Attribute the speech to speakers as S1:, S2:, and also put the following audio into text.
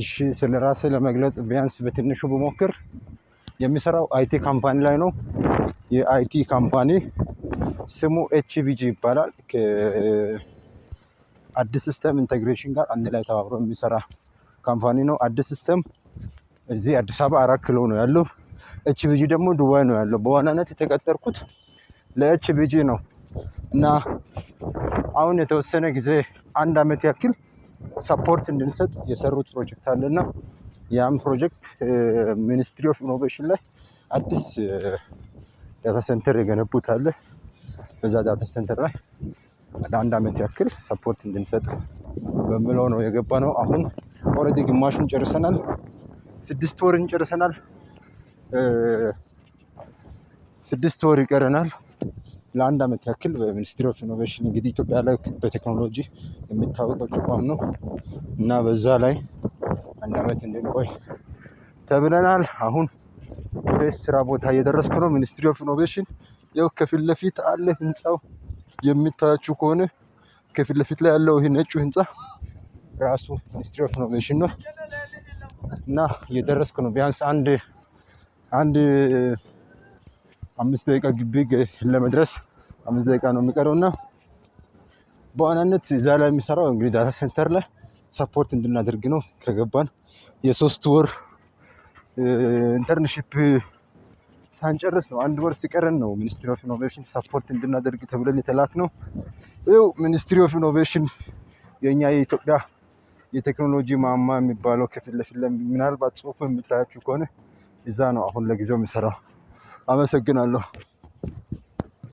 S1: እሺ፣ ስለ ራሴ ለመግለጽ ቢያንስ በትንሹ ብሞክር የሚሰራው IT company ላይ ነው። የ IT company ስሙ HBG ይባላል። ከአዲስ System Integration ጋር አንድ ላይ ተባብሮ የሚሰራ company ነው። አዲስ System እዚህ አዲስ አበባ 4 ኪሎ ነው ያለው። HBG ደግሞ ዱባይ ነው ያለው። በዋናነት የተቀጠርኩት ለ HBG ነው እና አሁን የተወሰነ ጊዜ አንድ አመት ያክል support እንድንሰጥ የሰሩት ፕሮጀክት አለና ያም ፕሮጀክት Ministry of Innovation ላይ አዲስ data center የገነቡት አለ። በዛ data center ላይ ለአንድ አመት ያክል support እንድንሰጥ በሚለው ነው የገባነው። አሁን already ግማሹን ጨርሰናል። 6 ወርን ጨርሰናል። 6 ወር ይቀረናል። ለአንድ አመት ያክል በ Ministry of Innovation፣ እንግዲህ ኢትዮጵያ ላይ በቴክኖሎጂ የሚታወቀው ተቋም ነው፣ እና በዛ ላይ አንድ አመት እንድንቆይ ተብለናል። አሁን ወደ ስራ ቦታ እየደረስኩ ነው። Ministry of Innovation ያው ከፊት ለፊት አለ ህንፃው። የሚታያችሁ ከሆነ ከፊት ለፊት ላይ ያለው ይሄ ነጩ ህንፃ ራሱ Ministry of Innovation ነው እና እየደረስኩ ነው። ቢያንስ አንድ 5 ደቂቃ፣ ግቢ ለመድረስ 5 ደቂቃ ነው የሚቀረው። እና በዋናነት እዛ ላይ የሚሰራው እንግዲህ data center ላይ support እንድናደርግ ነው። ከገባን የ3 ወር internship ሳንጨርስ ነው፣ አንድ ወር ሲቀረን ነው Ministry of Innovation support እንድናደርግ ተብለን የተላክነው። ይኸው Ministry of Innovation፣ የኛ የኢትዮጵያ የቴክኖሎጂ ማማ የሚባለው ከፊት ለፊት ላይ ምናልባት ጽሁፉ የምታያችሁ ከሆነ እዛ ነው አሁን ለጊዜው የሚሰራው። አመሰግናለሁ።